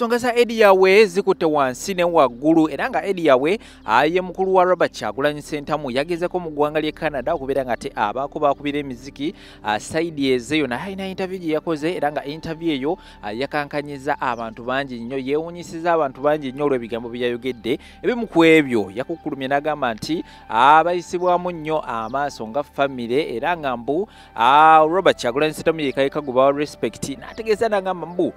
Ensonga za Eddy Yawe zikutte wansi ne waggulu, era nga Eddy Yawe ye mukulu wa Robert Kyagulanyi Ssentamu yagezeko mu ggwanga ly'e Canada okubeera nga te abaako baakubira emiziki saidi ezeeyo, naye alina interview gye yakoze, era nga interview eyo yakankanyiza abantu bangi nnyo, yeewuunyisiza abantu bangi nnyo olw'ebigambo bye yayogedde. Ebimu ku ebyo yakukkulumye n'agamba nti abayisibwamu nnyo amaaso nga famire, era nga mbu Robert Kyagulanyi Ssentamu yekayeka gubawa respect, n'ategeeza n'agamba mbu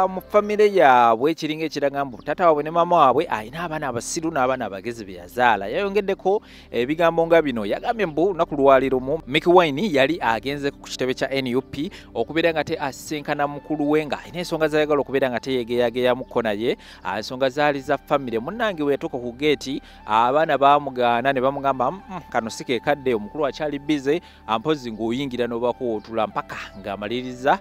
mu famire yaabwe kiringa ekiraga mbu taata waabwe ne maama waabwe alina abaana abasiru n'abaana abagezi be yazaala. Yayongeddeko ebigambo nga bino, yagambye mbu lunaku lwali lumu Mikie Wine yali agenze ku kitebe kya NUP okubeera nga te asisinkana mukulu we nga alina ensonga z'ayagala okubeera nga teyeegeyageyamuko naye, ensonga zaali za famire. Munnange we yatuuka ku geeti abaana baamugaana ne bamugamba kano si ke kadde, omukulu akyali bize, ampozi ng'oyingira n'obaako w'otuula mpaka ng'amaliriza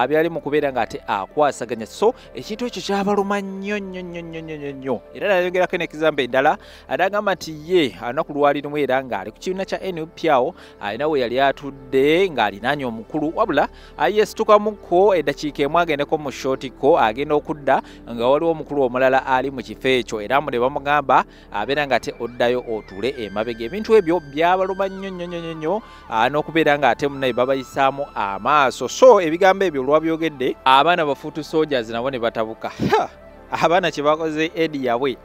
byali mu kubeera ng'ate akwasaganya. So ekintu ekyo kyabaluma nnyo nnyo nnyo nnyo nnyo nnyo. Era nayongerako n'example endala, adagamba nti ye olunaku lwali lumu era ng'ali ku kibiina kya NUP awo alina we yali atudde ng'alinaanye omukulu, wabula yeesitukamuko eddakiika emu agendeko mu shootiko, agenda okudda nga waliwo omukulu omulala ali mu kifo ekyo, era mu ne bamugamba abeera ng'ate oddayo otuule emabega. Ebintu ebyo byabaluma nnyo nnyo nnyo nnyo n'okubeera ng'ate munnaye babayisaamu amaaso. So ebigambo ebyo olwabyogedde abaana ba foot soldiers nabo ne batabuka. Abaana kye bakoze Eddy Yawe,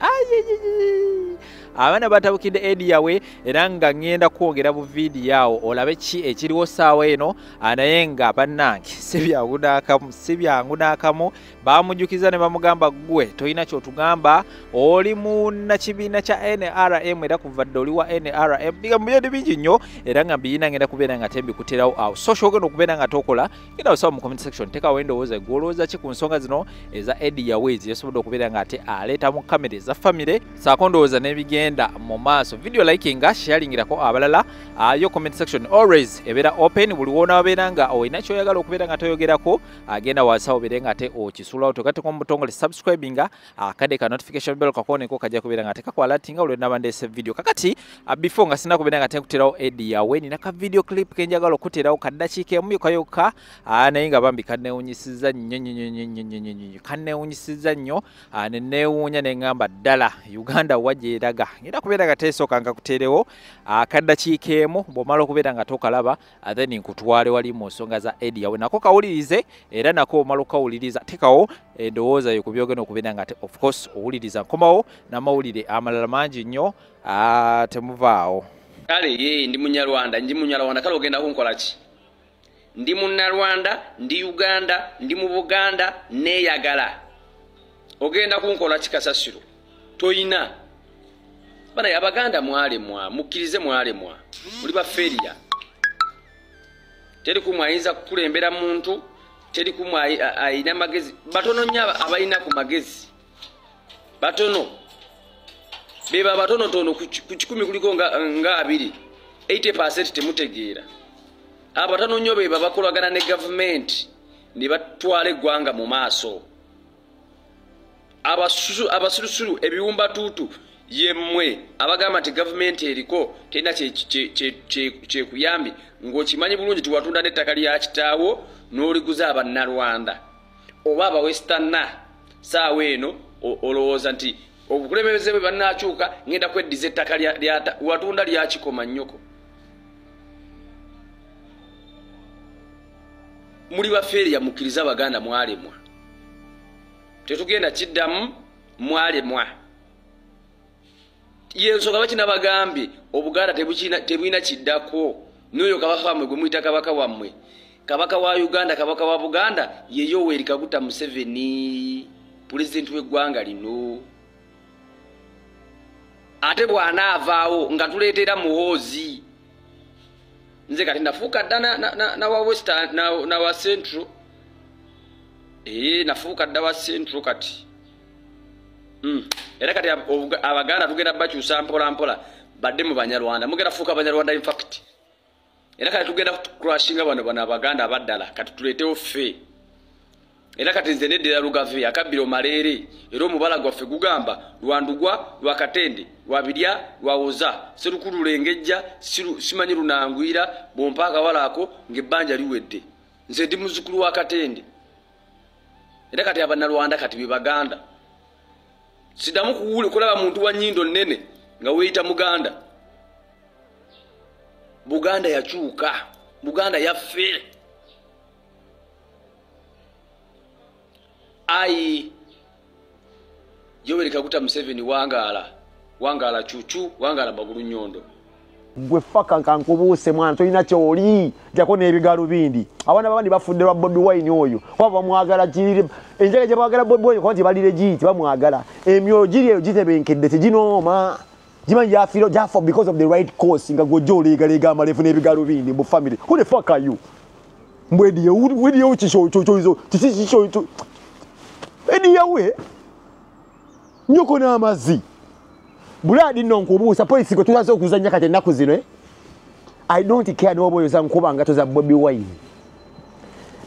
abaana batabukidde Eddy Yawe, era nga ngenda kwongera bu vidiyo awo olabe ki ekiriwo ssaawa eno, naye nga bannange si byangu n'akamu, si byangu n'akamu. Bamujjukiza ne bamugamba ggwe tolina ky'otugamba, oli munnakibiina kya NRM era kuva dda oli wa NRM. Bigambo byali bingi nnyo era nga mbiyina ngenda kubeera nga tembikuterawo awo. So ky'ogenda okubeera nga tokola, genda osaba mu comment section, teekawo endowooza gwe olowooza ki ku nsonga zino eza Eddy Yawe zeyasobodde okubeera nga ate aleeta mu kamera eza famire, ssaako ndowooza n'ebigenda mu maaso. Video likinga, sharingirako abalala, yo comment section always ebeera open, buli w'onaabeera nga olina ky'oyagala okubeera nga toyogerako, agenda wansi awo obeere nga ate okisuulawo, togatteko mu butongole subscribinga, akadde ka notification bell kakooneko kajja kubeera nga tekakwalatinga olwo naba ndeese video. Kakati before nga sinna kubeera nga tenkuterawo Eddy Yawe, nina ka video clip ke njagala okuterawo ka ddakiika emu yokka yokka, naye nga bambi kanneewunyisizza nnyo nnyo nnyo nnyo nnyo nnyo, kanneewunyisizza nnyo, ne neewuunya ne ŋŋamba ddala Uganda wa gy'eraga. Ngenda kubeera nga teesooka nkakuteerewo akaddakiika emu, bw'omala okubeera nga tokalaba then nkutwale wali mu nsonga za Eddy Yawe, nako kawulirize, era nako omala okukawuliriza teekawo endowooza yo ku byogenda okubeera nga of course owuliriza. Nkomawo n'amawulire amalala mangi nnyo, temuvaawo. Kale ye ndi Munyarwanda, ndi Munyarwanda, kale ogenda kunkola ki? Ndi Munnarwanda, ndi Uganda, ndi mu Buganda, neeyagala. Ogenda kunkola ki kasasiro? Toyina. Bana Abaganda mwalemwa, mukkirize mwalemwa, muli ba failure. Teri kumwe ayinza kukulembera muntu, teri kumwe ayina magezi. Batono nnyo abalina ku magezi, batono beba batonotono ku 10 kuliko nga 2, 80% temutegeera. Abatono nnyo beba bakolagana ne gavumenti ne batwala eggwanga mu maaso. Abasulusulu ebiwumbatuutu yemmwe abagamba nti gavumenti eriko terina kyekuyambi, ng'okimanyi bulungi tiwatunda n'ettaka lya kitaawo n'oliguza Abannalwanda oba Abawestana. Saawa eno olowooza nti obukulembeze bwe bannaakyuka ngenda kweddiza ettaka watunda lyakikoma nnyoko. Muli bafeeriya, mukkirize Abaganda mwalemwa, tetugenda kiddamu, mwalemwa. Yensonga lwaki nabagambye Obuganda tebulina kiddako. N'oyo kabaka wammwe gwe muyita kabaka wammwe, kabaka wa Uganda, kabaka wa Buganda ye Yoweri Kaguta Museveni, pulezidenti w'eggwanga lino. Ate bw'anaavaawo nga tuleetera Muhoozi. Nze kati nafuuka dda nawa West nawa Central, nafuuka dda wa Central kati. Era kati Abaganda tugenda bakyusa mpola mpola badde mu Banyarwanda, mugenda fuuka Abanyarwanda in fact. Era kati tugenda kucrashinga bano Abaganda abaddala, kati tuleetewo ffe. Era kati nze neddira Lugave akabbiro Maleere, era omubala gwaffe gugamba Lwandugwa, Lwakatende, Lwabirya, Lwawoza, Serukulu Lengejja, simanyi Lunangwira, bw'ompa akawala ako ng'ebbanja liwedde. Nze ndi muzzukulu wa Katende. Era kati Abanyarwanda kati be Baganda. Sidamu kuwuli kulaba muntu wa nyindo nnene nga weeyita Muganda. Buganda yakyuka, Buganda yaffe. Ayi Yoweri Kaguta Museveni wangaala, wangaala chuchu, wangaala magulu nyondo. Gwe faka nkankubuuse mwana tolina kyoli jako n'ebigalo bindi. Abaana babandi bafudde lwa Bobi Wine oyo kuba bamwagala kirire enjaga gye baagala Bobi Wine kuba nti balire giyiti bamwagala emyoyo giri eyo gitebenkedde teginooma gimanyi gyafiira gyafa because of the right cause nga gw'ojja oleegaleega amalevu n'ebigalo bindi mu family. Who the fuck are you? Mbwediyewo kiki ediyawe nyoko n'amazzi. Buladi nno nkubuusa polisi gwe tulaze okuzannya kati ennaku zino. I don't care n'oba oyoza nkuba ngato za Bobi Wine.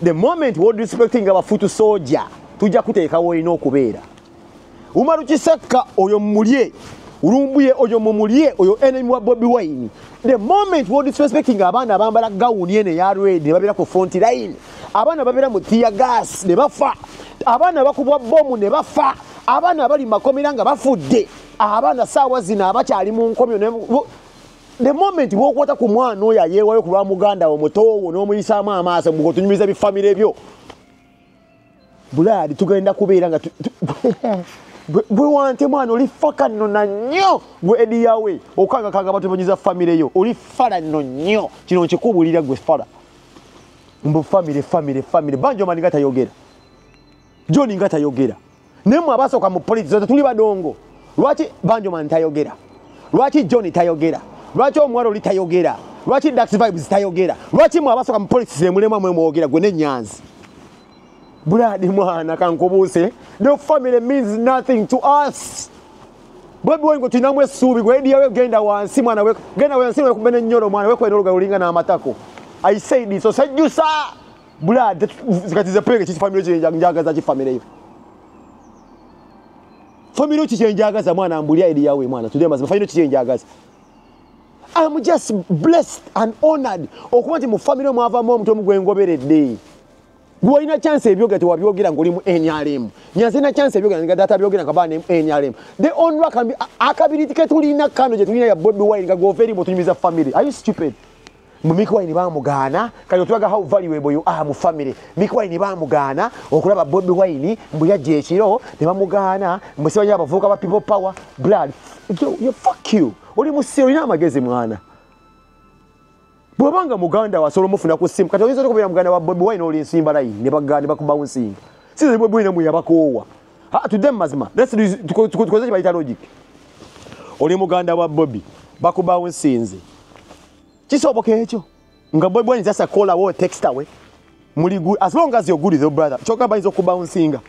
The moment we're disrespecting our foot soldier, tujja kuteekawo olina okubeera. Umaru Kiseka oyo mumulye, Ulumbuye oyo mumulye, oyo enemy wa Bobi Wine. The moment we're disrespecting abaana abambala gawuni eno eya red ne babeera ku front line, abaana babeera mu tear gas ne bafa, abaana bakubwa bomu ne bafa, abaana abali mu makomera nga bafudde, abaana saawa zino abakyali mu nkomyo. The moment wokwata ku mwana oyo ayeewayo ku lwa muganda wo mutowo n'omuyisaamu amaaso ng'otunyumiza bifamire byo, Buladi tugenda kubeera nga bwe wante mwana oli faka nno na nnyo gwe Eddy Yawe okangakanga batubanyiza famire yo oli fala nno nnyo. Kino nkikubuulira gwe fala mbu famire famire famire. Banjomani nga tayogera, John nga tayogera, naye mmwe abasooka mu politics tuli badongo. Lwaki Banjomani tayogera? Lwaki John tayogera? Lwaki omuwala oli tayogera? Lwaki Dax Vibes tayogera? Lwaki mmwe abasooka mu politics emulemwa mwe mwogera gwe n'ennyanzi? Buladi mwana kankubuuse, the family means nothing to us. Bobi Wine tulinamu essuubi gwe Eddy Yawe genda wansi mwana we, genda wansi wekube n'ennyolo mwana wekwena olugalo lulinga n'amatako. I said it, so sejjusa. Buladi kati ze penge kiki family kye njagaza ki family yo. Family ki kye njagaza mwana mbulya Eddy Yawe mwana tudde mazima family ki kye njagaza. I'm just blessed and honored okuba nti mu family mwavaamu omuntu omu gwe ngoberedde. Gwolina chance ebyogera tewabyogera ng'oli mu NRM. Nyanzi na chance ebyogera nga data byogera nga baana NRM. The only akability ke tulina kano gye tulina ya Bobi Wine nga gw'ova eri tunyumiza family. Are you stupid? Mu Mikie Wine baamugaana kati otulaga how valuable you are mu family. Mikie Wine baamugaana okulaba Bobi Wine mbu yajja ekiro ne bamugaana mbu simanyi abavubuka ba people power. Blood, you fuck you. Oli musiru olina amagezi mwana. Bw'obanga muganda wasobola omufuna ku ssimu kati oyinza okubeera muganda wa Bobi Wine oli nsimba layini ne bagaana ne bakubawunsinga. Si Bobi Wine mwe yabakoowa. Tudde mu mazima. Tukoze kye bayita logic. Oli muganda wa Bobi bakubawunsinze. Kisoboka ekyo nga Bobi Wine just a call away text away. Muli good as long as you're good with your brother. Kyokka bayinza okubawunsinga.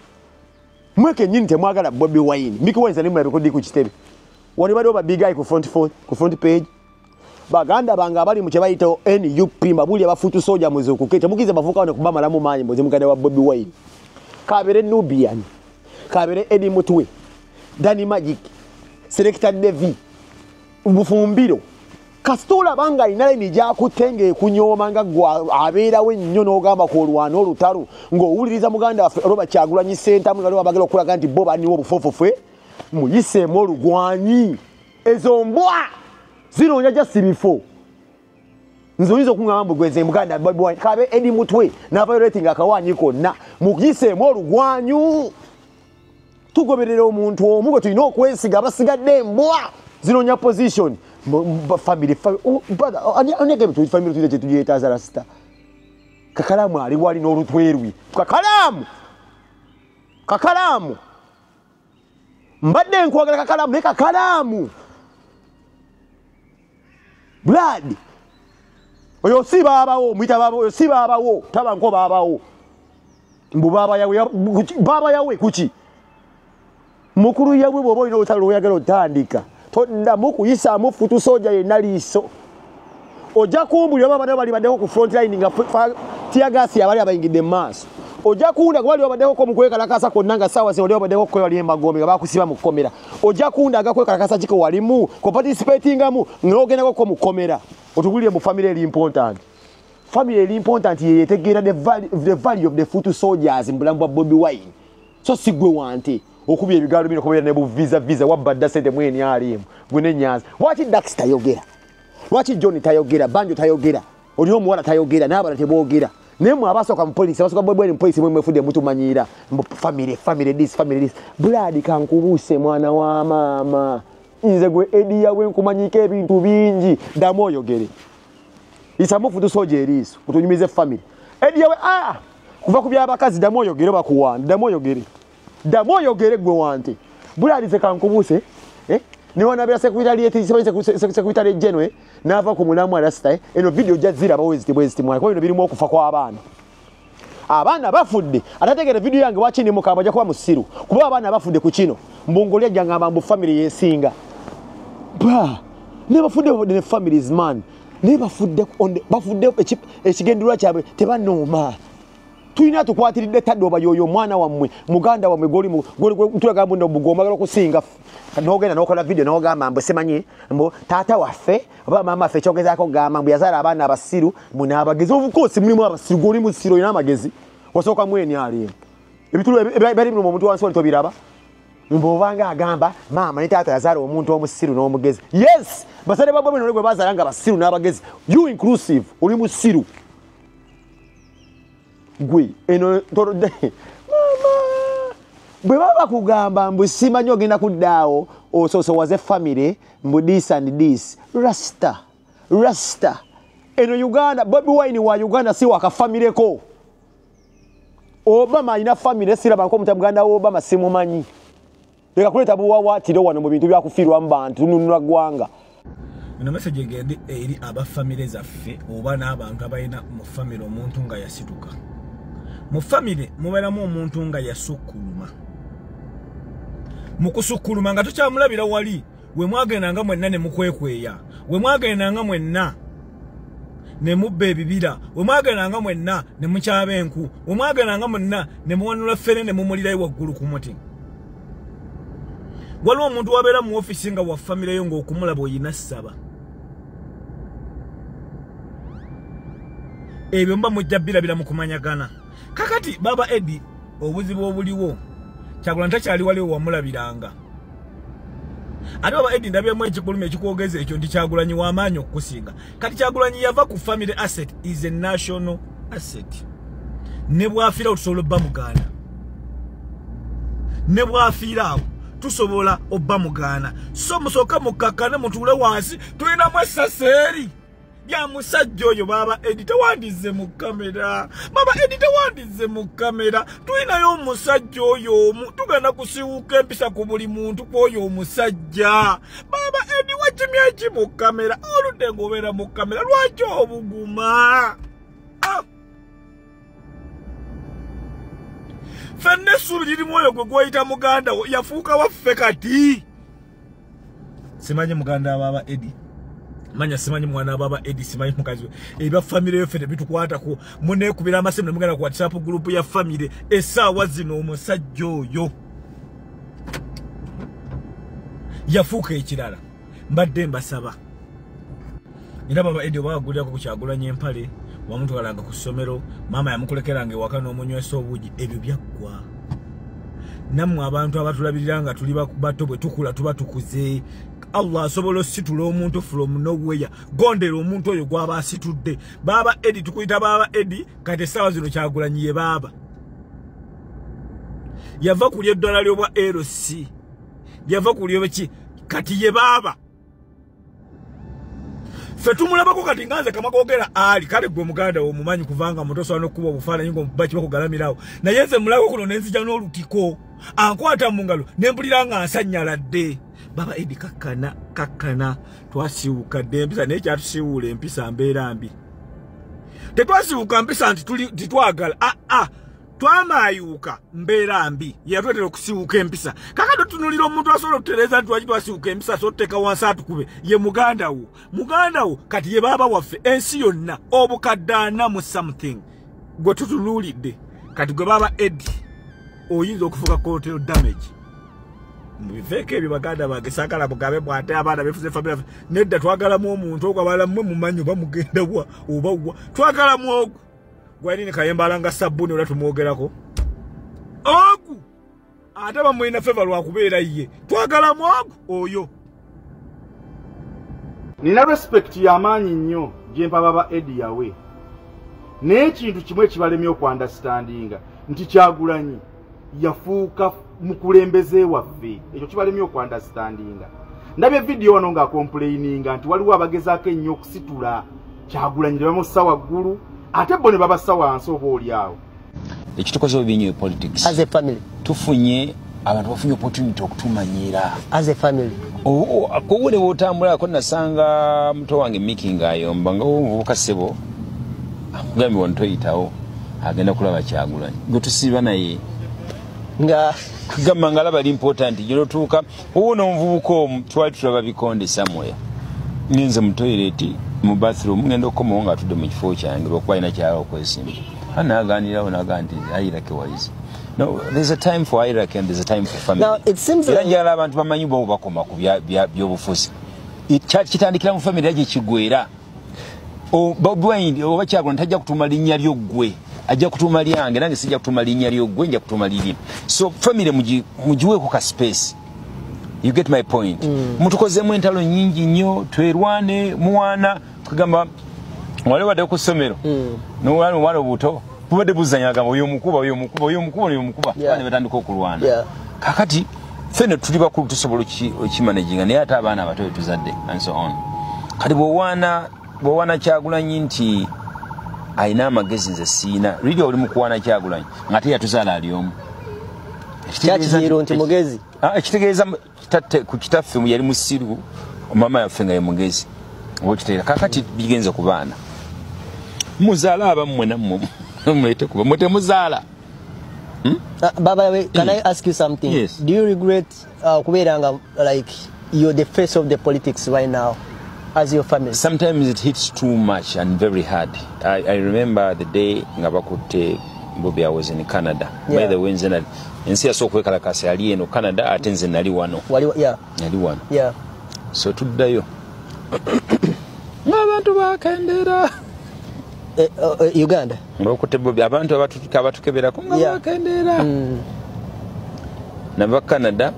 Mwe kennyini temwagala Bobi Wine. Mikie Wine nimulabeko ku kitebe. Wali badde oba big guy ku front page. Baganda bange abali mu kye bayita NUP mbabuli abafutu soja muzukuke temukize bavuka wano kubamalamu maanyi mbozi muganda wa Bobi Wine. Kabere Nubian, kabere Eddie Mutwe, Danny Magic, Selector Devi, Bufumbiro. Kasitula banga alina layini gy'akutte ng'ekunyooma nga ggwe abeerawo ennyo n'ogamba kw'olwana olutalo ng'owuliriza muganda waffe Robert Kyagulanyi Ssentamu nga bagala okulaga nti bo baniwo obufofofwe muyiseemu olugwanyi. Ezo mbwa zinoonya just before. Nze oyinza okuŋŋamba mbu gwe muganda Bobi Wine kabe Eddie Mutwe n'aviolating akawaanyi konna muyiseemu olugwanyu. Tugoberera omuntu omu gwe tulina okwesiga abasigadde embwa zinoonya position. Family, oh, brother, ani agambye tuli family tulina kye tugyetaaza rasita. Kakalaamu ali wali n'olutwe lwe. Kakalaamu! Kakalaamu! Mbadde nkwagala Kakalaamu naye Kakalaamu! Blood! Oyo si baabawo, muyita baaba, oyo si baabawo, taba nko baabawo. Mbu baaba yawe, baaba yawe kuki? Mukulu yawe bw'oba olina olutalo lw'oyagala otandika. Toddamu kuyisaamu futu soja yenna liiso. Ojja kumbulira oba abadde bali baddeko ku front line nga tear gas abali abayingidde mu maaso. Ojja kunda kuba bali babaddeko mu kwekalakasa kwonna nga ssaawa zino oli babaddeko ko wali emagombe nga bakusiba mu kkomera. Ojja kunda agakwekalakasa kiko walimu, ko participatingamu n'ogendako ko mu kkomera. Otubulire mu family eri important. Family eri important yetegeera the value of the foot soldiers mu bulamu bwa Bobi Wine. So si gwe wante okubya ebigalo bino kubeera ne bu visa wabadda sente mwene alimu gwe nenyaza. Lwaki Dax tayogera? Lwaki John tayogera? Banjo tayogera? Oli omuwala tayogera n'abalala teboogera. Naye mwe abasooka mu poliisi, abasooka Bobi Wine mu poliisi mwe mwefudde mutumanyiira mbu family, family this, family this. Blood kankubuuse mwana wa maama. Nze gwe Eddy Yawe nkumanyiko ebintu bingi. Ddamu oyogere. Isamu foot soldier eriiso kutunyumize family. Eddy Yawe kuva ku by'abakazi ddamu oyogere bakuwanda. Ddamu oyogere. Ddamu oyogere gwe wante. Blood ze kankubuuse ne wanabeera secretary general n'ava ku mulamu arasta eno video jazira baweziti bweziti mwana kwa bino birimu okufa kw'abaana. Abaana bafudde atategeera video yange waki ndi mukamba ajja kuba musiru kuba abaana bafudde ku kino mbungoli ajja ngamba mbu family yesinga ba ne bafudde the families man ne bafudde bafudde ekigendererwa kyabwe tebanooma. Tulina tukwatiridde tadde oba yoyo omwana wammwe muganda wammwe goli tulaga mbu nobugomagala okusinga n'ogenda n'okola video n'ogamba mbu simanyi mbu taata waffe oba maama waffe ekyogezaako kugamba mbu yazaala abaana abasiru mbu n'abagezi. Of course mulimu abasiru, goli musiru olina amagezi wasooka mwene alimu ebitulu ebiri mu omuntu wansi wali tobiraba mbu obanga agamba maama ne taata yazaala omuntu omusiru n'omugezi. Yes, basale ba Bobi gwe bazaala nga basiru n'abagezi, you inclusive oli musiru gwe eno tolodde mama bwe baba kugamba mbu simanyi ogenda kuddaawo ososowaze family mbu this and this. Rasta rasta eno Uganda. Bobi Wine wa Uganda si wakafamily ko. Obama alina family siraba nko mutabuganda wa Obama simumanyi. Leka kuleeta buwawaatiro wano mu bintu byakufiirwa mu bantu tununula ggwanga. Eno message egende eri aba family zaffe oba n'abantu abalina mu family omuntu nga yasituka. Mu family mubeeramu omuntu nga yasukkuluma. Mu kusukkuluma nga tokyamulabira wali we mwagendanga mwenna ne mukwekweya, we mwagendanga mwenna ne mubba ebibira, we mwagendanga mwenna ne mukyaba enku, we mwagendanga mwenna ne muwanula ffene ne mumulirayo waggulu ku muti. Waliwo omuntu wabeera mu ofiisi nga wa family yo ng'okumulaba oyina ssaba. Ebyo mba mujja birabira mu kumanyagana. Kakati baba Eddy obuzibu obuliwo Kyagulanyi takyali waliwo wamulabiranga. Ate baba Eddy ndabyemu ekikulume ekikwogeza ekyo nti Kyagulanyi w'amaanyi okukusinga. Kati Kyagulanyi yava ku family asset is a national asset. Ne bw'afiirawo tusobola obba mugaana. Ne bw'afiiraawo tusobola obba mugaana. So musooke mukakkane mutuule wansi tulinamu essasi eri. Ya musajja oyo baba Eddy tewandize mu kamera. Baba Eddy tewandize mu kamera. Tulinayo omusajja oyo omu tugenda kusiwuka empisa ku buli muntu kw'oyo omusajja. Baba Eddy wakimya ki mu kamera? Oludde ng'obeera mu kamera lwaki obuguma? Ffenna essuubi lirimu oyo gwe gw'oyita muganda wo yafuuka waffe kati. Simanyi muganda wa baba Eddy. Manya simanyi mwana baba Eddy, simanyi mukazi we. Ebya family yaffe tebitukwatako. Muneekubira amasimu ne mugenda ku WhatsApp group ya family essaawa zino omusajja oyo yafuuka ekirala. Mbadde mbasaba. Era baba Eddy oba agulirako ku Kyagulanyi empale, wamutwalanga ku ssomero, maama yamukulekeranga ewaka n'omunywesa obuugi, ebyo byaggwa. Nammwe abantu abatulabirira nga tuli bato bwe tukula tuba tukuze. Allah asobola ositula omuntu from nowhere. Gondera omuntu oyo gw'aba asitudde. Baba Eddy tukuyita baba Eddy kati essaawa zino Kyagulanyi ye baaba. Yava ku ly'eddwala ly'obwa LC. Yava ku ly'obeki kati ye baaba. Ffe tumulabako kati nga nze kamakogera ali kale gwe muganda omumanyi kuvanga muto osobola n'okukuba obufaananyi ng'omuba kibakugalamirawo. Naye nze mulabako kuno ne nzija n'olutiko. Ankwata mu ngalo ne mpulira nga nsanyaladde. Baba Eddy kakkana kakkana twasiwuka dde empisa naye kyatusiwuula empisa mbeera mbi. Tetwasiwuka mpisa nti titwagala twamaayuuka mbeera mbi yatuleetera okusiwuka empisa. Kakati otunuulira omuntu asobola okutereeza nti lwaki twasiwuka empisa so tuteeka wansi atukube ye muganda wo. Muganda wo kati ye baaba waffe ensi yonna obukadde ana mu something gwe tutunuulidde. Kati gwe baaba Eddy oyinza okufuuka collateral damage. Mubiveko ebyo baganda bange, saagala mugabe bw'ate abaana beefuze family nedda. Twagalamu omuntu ogwo, abalala mmwe mumanyi oba mugenda wa oba wa. Twagalamu ogwo gwalini Kayemba nga sabbuuni, ola tumwogerako ogu ate bamulina favour lwakubeera ye. Twagalamu ogu oyo. Nina respect y'amaanyi nnyo gye mpa baba Eddy Yawe, naye ekintu kimu ekibalemye okuunderstandinga nti Kyagulanyi yafuuka mukulembeze waffe. Ekyo kibalemye okuunderstandinga. Ndabye vidiyo wano ng'acomplaininga nti waliwo abagezaako ennyo okusitula Kyagulanyi ne bamussa waggulu, ate bo ne babassa wansi oba oli awo. Ekitukoze obubi nnyo politics. As a family. Tufunye abantu bafunye opportunity okutumanyira. As a family. Kowe ne wotambulako, nasanga muto wange Miki ng'ayomba nga omuvubuka ssebo akugambye wano toyitawo, agenda kulaba Kyagulanyi gwe tusiiba naye nga kugamba nga alaba ali important. Gyotuuka owona omuvubuka omu, twali tulaba bikonde somewhere, ngenze mu toilet, mu bathroom, ngenda okukomawo nga atudde mu kifo kyange lwakuba alina kyala okwesimba. Anaganirawo naga nti hierarchy wise, no, there's a time for hierarchy and there's a time for family. Now, it seems era like- njagala abantu bamanyi bo bakoma ku byobufuzi. Kitandikira mu family era gyekigwera. Bobi Wine oba Kyagulanyi tajja kutuuma linnya lyo ggwe, ajja kutuuma lyange, nange sijja kutuuma linnya lyo ggwe, nja kutuuma liri. So family mugiweeko ka space. You get my point? Mutukozemu entalo nyingi nnyo, twerwane muwana kugamba wali wadde ku ssomero nowala omwana obuto bubadde buzanya, agamba oyo omukuba, oyo omukuba, oyo omukuba, oyo omukuba. Abaana batandika okulwana. Kakati ffenna tuli bakulu, tusobola okimanaginga, naye ate abaana abato betuzadde and so on. Kati bw'owaana Kyagulanyi nti alina amagezi nze siina, liri oli mukuwaana Kyagulanyi ng'ate yatuzaala ali omu. Kyakiziiro nti mugezi. Ah, ekitegeeza ku kitaffe yali musiru, mama yaffe nga ye mugezi, oba okitegeera? Kakati bigenze ku baana, muzaala abammwe nammwe mulete kuba mwe temuzaala. Baba, wait, can I ask you something? Yes. Do you regret kubeera nga like you're the face of the politics right now as your family? Sometimes it hits too much and very hard. I remember the day nga bakutte Bobi, I was in Canada. By the way, nze ensi yasooka okwekalakasa yali eno Canada, ate nze nali wano. Wali, yeah. Nali wano. So tuddayo ng'abantu bakendera. Uganda. Ngabakutte Bobi, abantu abatukeberako nga bakendera. Nava Canada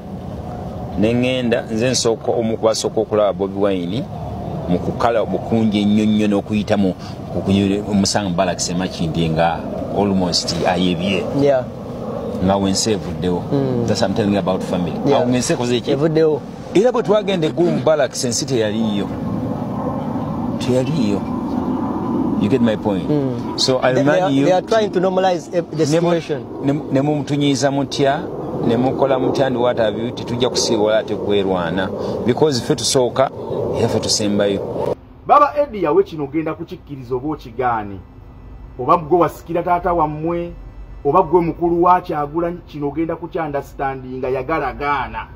neŋŋenda, nze nsooka omu kubasooka okulaba Bobi Wine mu kukala bukungi ennyo nnyo n'okuyita mu omusanga barracks e Makindye nga almost ayebye nga wensi evuddewo. That's I'm telling you about family. Awo ng'ensi ekoze ki? Evuddewo. Era bwe twagenda eggulu mu barracks, ensi teyaliiyo, teyaliiyo. You get my point? So I remind you They are trying to normalize the situation. Ne mumutunyiiza mutya, ne mukola mutya and what have you, tetujja kusiiwala ate kwerwana because ffe tusooka era ffe tusembayo. Baba Eddy Yawe, kino ogenda kukikkiriza oba okigaane, oba gwe wasikira taata wammwe oba gwe mukulu wa Kyagulanyi, kino ogenda kukyunderstandinga. Yagalagaana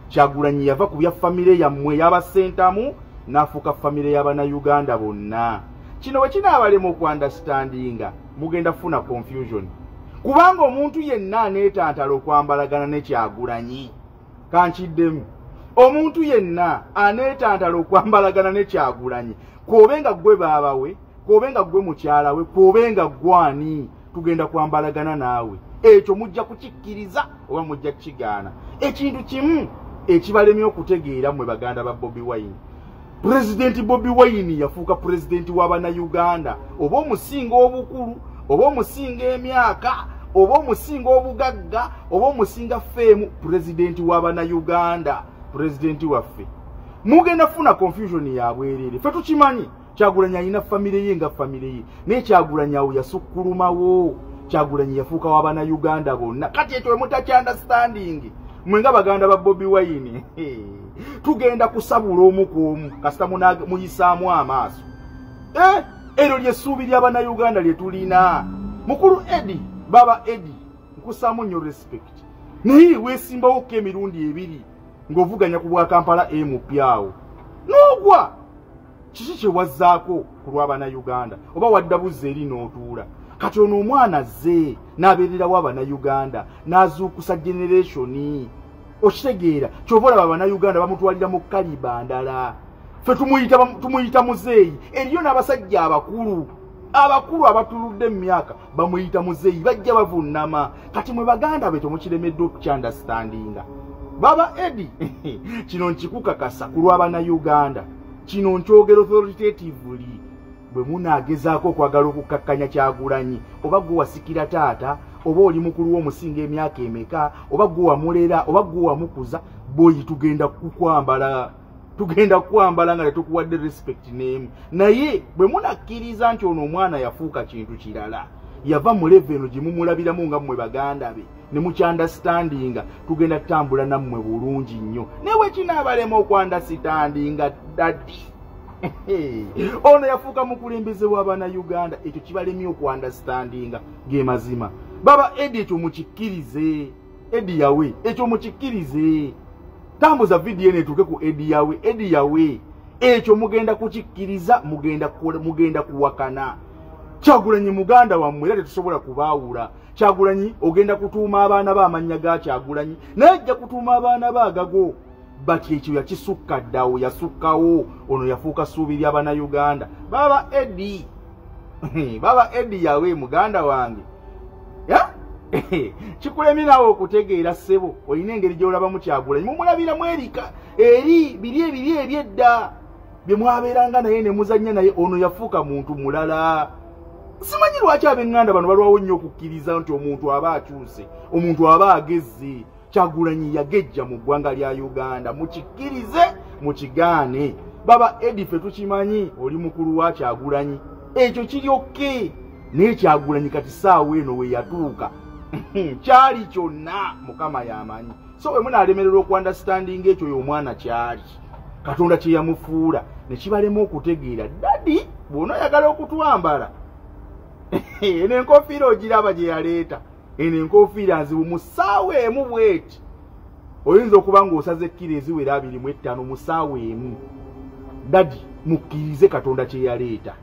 Kyagulanyi yava ku bya famire yammwe y'Abasentamu n'afuuka famire y'Abannayuganda bonna. Kino bwe kinaabalema okuunderstandinga, mugenda kufuna confusion, kubanga omuntu yenna aneetantala okwambalagana ne Kyagulanyi, kankiddemu, omuntu yenna aneetantala okwambalagana ne Kyagulanyi, k'obe nga ggwe baaba we, k'obe nga ggwe mukyala we, k'obe nga ggwani, tugenda kwambalagana naawe. Ekyo mujja kukikkiriza oba mujja kukigaana. Ekintu kimu ekibalemye okutegeera mmwe baganda ba Bobi Wine, Pulezidenti Bobi Wine yafuuka pulezidenti w'Abannayuganda. Oba omusinga obukulu, oba omusinga emyaka, oba omusinga obugagga, oba omusinga fame, pulezidenti w'Abannayuganda, pulezidenti waffe. Mugenda kufuna confusion ya bwereere. Ffe tukimanyi Kyagulanyi alina famire ye nga famire ye, naye Kyagulanyi awo yasukkulumawo. Kyagulanyi yafuuka w'Abannayuganda bonna. Kati ekyo we mutakyunderstanding mwe nga baganda ba Bobi Wine, tugenda kusabula omu ku omu kasita muyisaamu amaaso. Eryo lyessuubi ly'Abannayuganda lye tulina. Mukulu Eddy, baba Eddy, nkusaamu nnyo respect, naye weesimbawokko emirundi ebiri ng'ovuganya ku bwa Kampala MP awo n'ogwa. Kiki kye wazzaako ku lw'Abannayuganda? Oba wadda buzza eri n'otuula? Kati ono omwana azze n'abeererawo Abannayuganda n'azuukusa generation. Okitegeera? Kyova olaba Bannayuganda bamutwalira mu kaliba ndala. Ffe tumuyita muzeeyi. Eriyo n'abasajja abakulu abatuludde mu myaka bamuyita muzeeyi, bajja bavunnama. Kati mwe baganda be temukiremeddwa okukyandastandinga. Baba Edi, kino nkikukakasa ku lw'Abannayuganda, kino nkyogera authoritatively. Bwe munaagezaako okwagala okukkakkanya Kyagulanyi, oba gwe wasikira taata, oba oli mukulu w'omusinga emyaka emeka, oba gwe wamulera, oba gwe wamukuza, boyi tugenda kukwambala, tugenda kukwambala nga tetukuwadde respect n'emu. Naye bwe munakkiriza nti ono omwana yafuuka kintu kirala, yava mu level eno gye mumulabiramu nga mmwe baganda be, ne mukyandastandinga, tugenda tutambula nammwe bulungi nnyo. Naye bwe kinaabalema okwandastandinga, daddy ono yafuuka mukulembeze w'Abannayuganda, ekyo kibalemye okwandastandinga. Ge mazima. Baba Edi, ekyo mukikkirize. Edi Yawe, ekyo mukikkirize. Tambuza vidiyo eno etuuke ku Edi Yawe. Edi Yawe, ekyo mugenda kukikkiriza, mugenda kuwakana. Kyagulanyi muganda wammwe, era tetusobola kubaawula. Kyagulanyi ogenda kutuuma abaana be amannya ga Kyagulanyi, naye ajja kutuuma abaana be agago. Bati ekyo yakisukka ddawo, yasukkawo. Ono yafuuka ssuubi ly'Abannayuganda. Baba Edi, Baba Edi Yawe muganda wange, kikulemye naawe okutegeera ssebo. Olina engeri gy'olabamu Kyagulanyi, mumulabiramu erika eri biri ebiri ebyedda bye mwabeeranga naye ne muzannya naye. Ono yafuuka muntu mulala. Simanyi lwaki ab'eŋŋanda bano balwawo nnyo okukkiriza nti omuntu aba akyuse, omuntu aba agezze. Kyagulanyi yagejja mu ggwanga lya Uganda, mukikkirize mukigaane. Baba Edi, ffe tukimanyi oli mukulu wa Kyagulanyi, ekyo kiri okay. Naye Kyagulanyi kati ssaawa eno we yatuuka kyali kyonna Mukama y'amanyi. So bwe munaalemererwa okwandastandinga ekyo y'omwana kyali Katonda kye yamufuula, ne kibalema okutegeera. Daddy, bw'onooyagala okutwambala, eno enkofiira ogiraba gye yaleeta, eno enkofiira nzibu. Mu ssaawa emu bweti oyinza okuba ng'osaze ekkiro eziwera 25 mu ssaawa emu. Daddy, mukkirize Katonda kye yaleeta,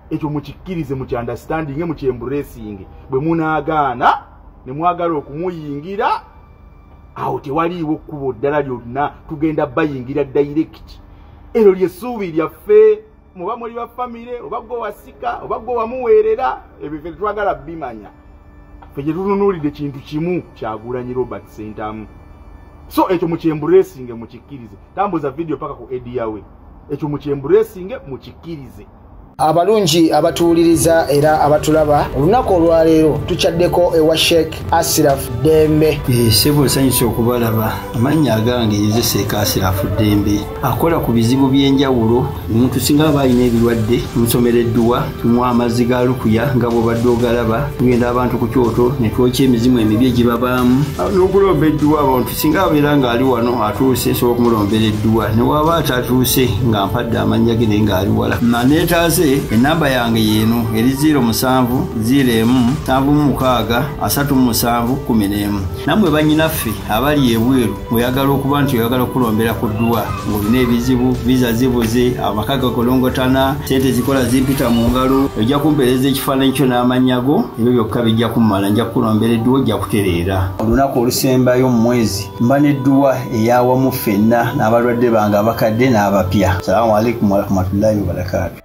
ekyo mukikkirize, mukyandastandinge, mukyemburesinge. Bwe munaagaana ne mwagala okumuyingira, awo tewaliiwo kkubo ddala lyonna, tugenda bayingira direct. Eryo ly'essuubi lyaffe. Muba muli ba famire, oba gwe wasika, oba gwe wamuweerera, ebyo ffe tetwagala bimanya. Ffe gye tutunuulidde kintu kimu, Kyagulanyi Robert Ssentamu. So ekyo mukyemburesinge, mukikkirize. Tambuza vidiyo paka ku Edi Yawe, ekyo mukyemburesinge, mukikkirize. Abalungi abatuwuliriza era abatulaba, olunaku olwaleero tukyaddeko ewa Sheikh Asiraf Ddembe. Ssebo, nsanyusa okubalaba. Amannya agange nze Sheikh Asirafu Ddembe, akola ku bizibu by'enjawulo. Omuntu singa aba alina ebirwadde, tumusomera edduwa, tumuwa amazzi ga lukuya nga bw'obadde ogalaba. Tugenda abantu ku kyoto ne twokya emizimu emibi egibabaamu n'okulomba edduwa. Abantu singa abeera ng'ali wano atuuse, nsobola okumulombera edduwa, ne waba atatuuse nga mpadde amannya ge naye ng'ali wala. Neetaase, enamba yange yeeno eri 07 01 76 37 11. Nammwe bannyinaffe abali ebweru, oyagala okuba nti oyagala okulombera ku dduwa ng'olina ebizibu, visa zibuze, amaka gakolongotana, sente zikola zimpita mu ngalo, ojja kumpeereza ekifaananyi kyo n'amannya go, ebyo byokka bijja kummala, nja kukulombera edduwa, ojja kutereera. Olunaku olusembayo mu mwezi mba n'edduwa eyawamu ffenna n'abalwadde bange abakadde n'abapya. Salaamu alaikum warahmatullahi wabarakaatu.